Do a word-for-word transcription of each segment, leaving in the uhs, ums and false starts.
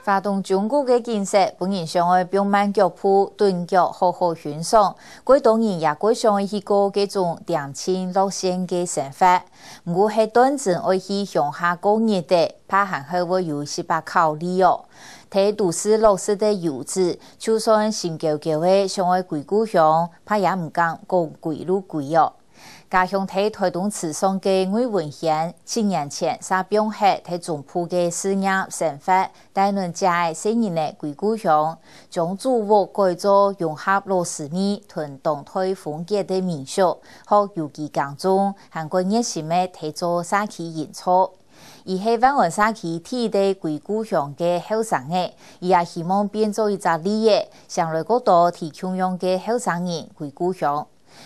花東縱谷个景色，分人想愛放慢腳步，頓腳好好欣賞。過多人也過想愛去過該種恬靜樂線个生活。毋過係單淨愛去鄉下過日仔，怕還係會有失敗考慮哦。在都市落實个遊子，就算心嬌嬌个想愛歸故鄉，怕也毋敢講歸就歸哦。 家鄉在臺東池上个魏文軒，七年前煞放忒在中部个事業生活，帶等這个細人仔歸故鄉，將祖屋改做融合老市民同當代風格个民宿，學有機耕種，還過熱心个在做社區營造。佢係萬安社區第一个歸故鄉个後生仔，佢也希望變做一隻例仔，想來過多替共樣个後生人歸故鄉。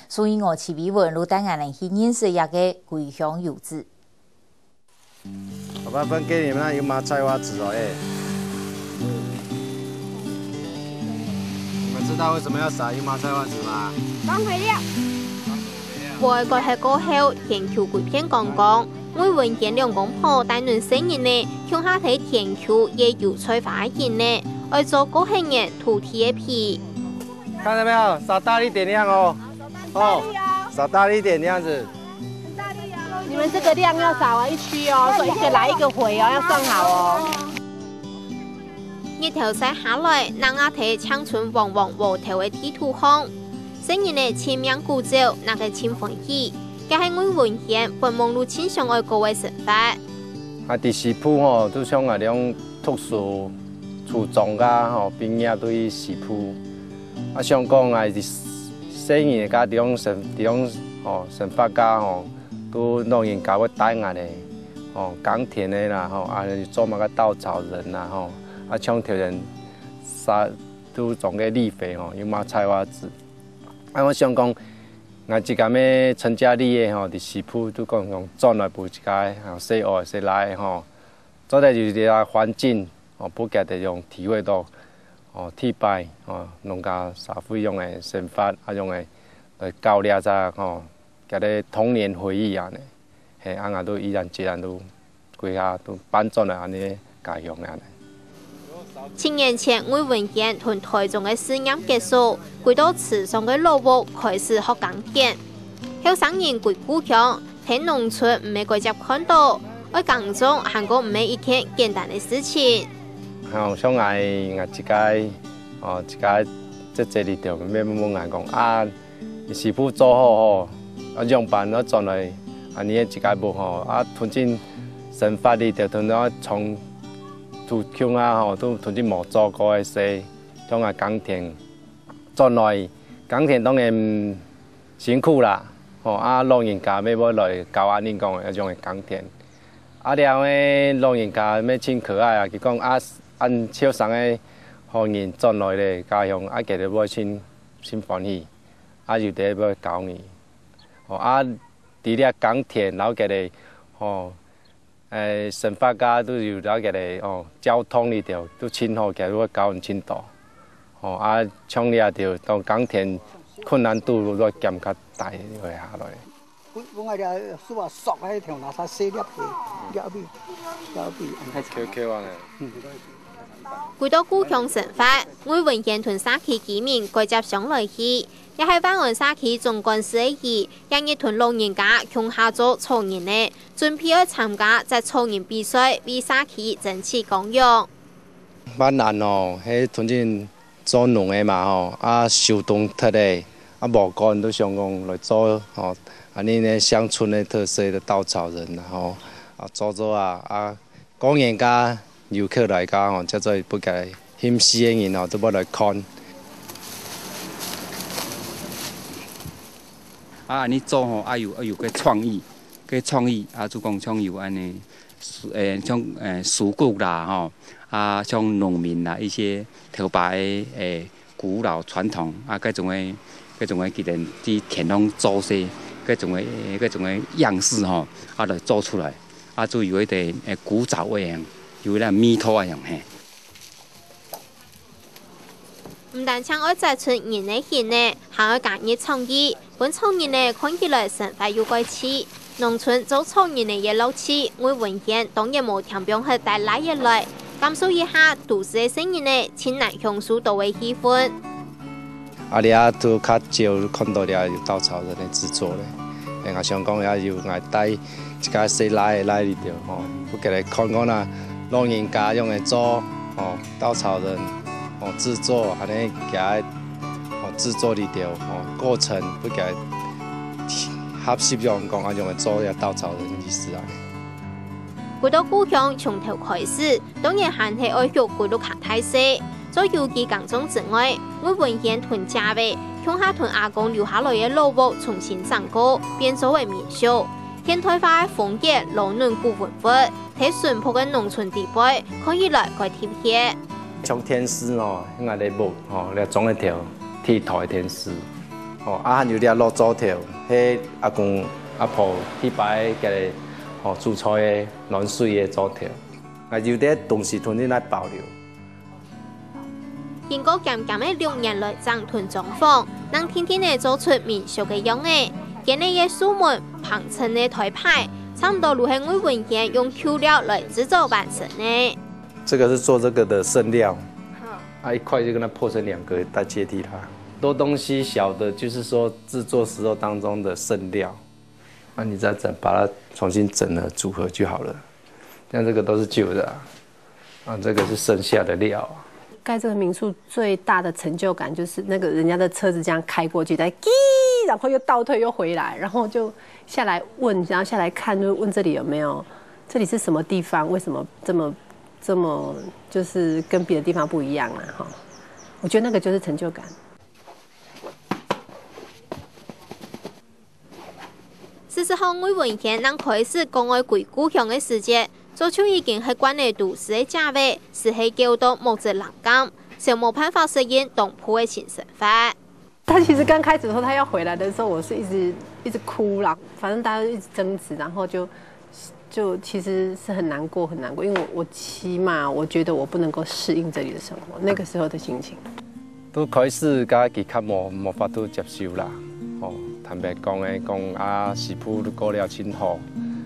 所以𠊎徐美文就帶𠊎等去認識這个歸鄉遊子。爸爸分給你們啊，有馬菜花籽哦，哎。你們知道為什麼要撒油麻菜花籽嗎？防肥料。外國係過後，全球歸片光光，魏文軒兩公婆帶等細人仔，共下在田坵掖油菜花个經歷，愛做過後年土地个肥。 看到沒有？撒大力點那樣哦。哦，撒大力一點這樣子。你們這個量要撒完一區哦，所以一個來一個回哦，要算好哦。日頭曬下來，那亞特青春黃黃禾頭个地圖項，細人仔盡命鼓奏，那個盡歡喜，這係魏文軒發夢就盡想愛過个生活。啊，在西部吼，就像𠊎這樣讀書，初中啊吼，畢業就去西部。 啊，想講啊，細人家這種生，這種，吼，生活家吼，都老人家會帶𠊎等，吼，耕田个啦，吼，啊，做麼个稻草人啦，吼，啊，像頭先撒，都種个綠肥吼，油麻菜花籽。啊，𠊎想講，𠊎自家个成家立業吼，在西部都講講轉來分自家，吼，細孲細孲吼，做得有這个環境，吼，分佢等用體會到，吼，地擺，吼，農家社會用个生活，啊，用个來交流一下，吼，佢个童年回憶啊呢。嘿，啊，𠊎都依然自然都歸下都搬轉來恁呢家鄉啊呢。七年前，魏文軒同臺中个事業結束，歸到池上个老屋開始學耕田。後生人歸故鄉， 在農村毋係蓋輒看到，愛耕種還過毋係一件簡單个事情。吼，像𠊎，𠊎自家，哦，自家姐姐裡頭，乜問𠊎講，啊，你師傅做好吼，啊，樣般愛轉來，啊，你个自家屋吼，啊，同盡生活裡頭，同到從，從共下吼，都同盡無做過个事，像𠊎耕田，轉來耕田當然 辛苦啦，吼，啊，老人家乜會來教恁呢講，愛仰仔耕田。啊，這个老人家乜盡可愛啊，佢講啊，恁後生个好人轉來咧，家鄉啊，佢兜會盡，盡歡喜，啊，有兜會教你。吼，啊，除了耕田，然後佢兜，吼， 誒，生活家都有了解咧，哦，交通裡頭都盡好，佢會教人盡多。哦，啊，像這條當耕田困難度會減較大一下來。本，本來這樹啊，索該條那啥細粒个，這邊，這邊。QQ啊呢。嗯。歸到故鄉生活，魏文軒同社區居民過接上來去，也係萬安社區總幹事个佢，也日同老人家共下做草人仔， 準備愛參加摘草人比賽，為社區爭取光榮。萬安哦，係同盡做農个嘛吼，啊，收冬忒咧，啊，無閒都想講來做吼，恁呢呢鄉村个特色个稻草人啦吼，啊，做做啊，啊，過年該遊客來該吼，叫做不該興趣个人吼，都會來看。啊，恁呢做吼，愛有，愛有个創意。 个創意啊，就講像有恁呢，誒，像，誒，書局啦，吼，啊，像農民啦，一些頭擺个，誒，古老傳統啊，該種个，該種个佢等在田中做事，該種个，該種个樣式吼，啊，來做出來，啊，就有一點，誒，古早味啊，有一點味道啊樣嘿。 毋單淨愛摘出人个形仔，還愛加入創意，分草人仔看起來生活有蓋趣。農村做草人仔个樂趣，魏文軒當然無添放忒帶倈仔來，感受一下都市个細人仔盡難享受到个氣氛。啊，這下都較少看到這有稻草人个製作咧。欸，𠊎想講也有𠊎帶一個細倈仔來裡頭吼，分佢來看看啊，老人家用來做吼稻草人吼製作，恁呢佢个吼製作裡頭吼過程，分佢學習用講啊用來做這稻草人意思啊。 回到故鄉從頭開始，當然還係愛畜歸屋下大細。除有機耕種之外，魏文賢同姐仔共下同阿公留下來个老屋重新整過，變做个民宿。現代化个風格摎軟古文物，在淳樸个農村裡背，看起來蓋特別。像電視哦，應該咧屋吼，咧裝一條鐵台電視。 哦，啊，還有這落灶頭，係阿公阿婆去擺个吼煮菜个暖水个灶頭。啊，有兜東西通通來保留。經過減減个六年來整頓裝潢，正定定仔做出民宿个樣仔。堅硬个樹門、膨撐个台排，差毋多都係魏文賢用舊料來製作完成个。這個是做這個的剩料，啊，一塊就跟它破成兩個，再接替它。多東西小的，就是說製作時候當中的剩料，那你再整，把它重新整合組合就好了。像這個都是舊的啊，啊，這個是剩下的料啊。蓋這個民宿最大的成就感就是那個人家的車子這樣開過去，再滴，然後又倒退又回來，然後就下來問，然後下來看，就問這裡有沒有，這裡是什麼地方，為什麼這麼這麼就是跟別的地方不一樣啊，哈。我覺得那個就是成就感。事實上，魏文賢正開始講愛歸故鄉个時節，早就已經係慣了都市个姐仔，斯係噭到目汁冷感，想無辦法適應當步个新生活。他其實剛開始的時候，他要回來的時候，我是一直一直哭啦，反正大家一直爭執，然後就就其實是很難過，很難過，因為我我起碼我覺得我不能夠適應這裡的生活，那個時候的心情。都開始佮佢較無無法度接受啦，吼，坦白講誒，講啊，媳婦都過了真好，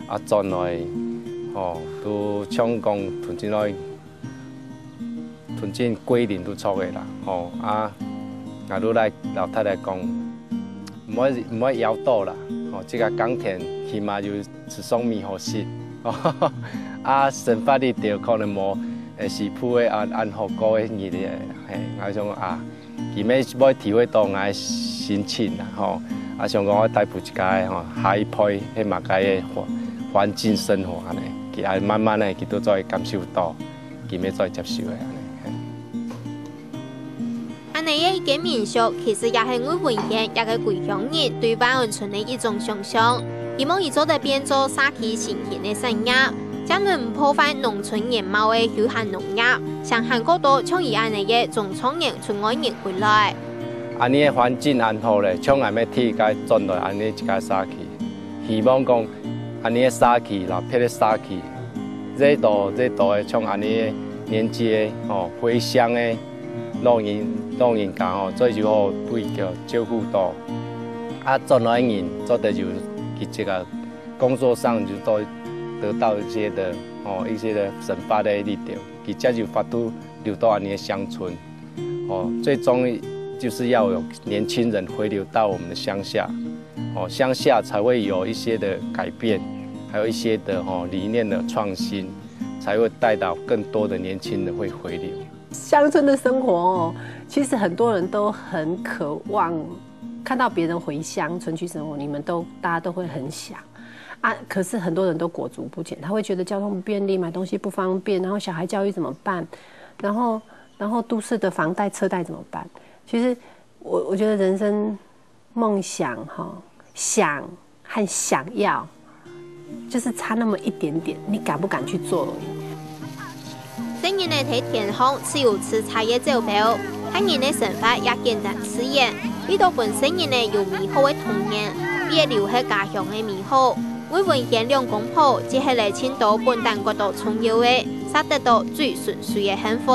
啊，轉來，吼，都像講同進來。 同進歸零都著个啦，吼，啊，𠊎都來摎太太講，毋會毋會枵著啦，吼，這個耕田起碼有食粟米好食，啊，生活裡頭可能無，誒，媳婦个恁恁好過个日子，嘿，𠊎想啊，佢乜會體會著𠊎个心情啦，吼，啊，想講愛帶分自家个吼下一輩，係麼个个環環境生活恁呢，佢愛慢慢个佢都做會感受著。 佢乜做會接受个恁呢。嘿。恁呢个一間民宿，其實也係魏文賢這個歸鄉人對萬安村个一種想像，希望佢做得變做社區新興个產業，正毋破壞農村原貌个休閒農業，正還過多像佢恁呢个中壯年、中老年歸來。恁呢个環境恁好咧，像𠊎乜特該轉來恁呢一個社區，希望講 恁呢个社區摎別个社區，這兜這兜个像恁呢个年紀个吼，回鄉个老人老人家吼，做有好分佢照顧著。啊，轉來个人做得有佢這個工作上就做得到一些的吼，一些的生活个力量，佢才有法度留到恁呢个鄉村。 哦，最終就是要有年輕人回流到我們的鄉下，哦，鄉下才會有一些的改變，還有一些的，哦，理念的創新，才會帶到更多的年輕人會回流。鄉村的生活哦，其實很多人都很渴望看到別人回鄉村去生活，你們都，大家都會很想。啊，可是很多人都裹足不前，他會覺得交通不便利，買東西不方便，然後小孩教育怎麼辦？然後，然後都市的房貸、車貸怎麼辦？其實我，我覺得人生夢想哈，想和想要，就是差那麼一點點，你敢不敢去做而已。 細人仔在田項自由自在个走標，大人个生活也簡單自然，為著分細人仔有美好个童年，也留下家鄉个美好。魏文賢兩公婆，接下來盡多本旦覺著重要个，煞得著最順遂个幸福。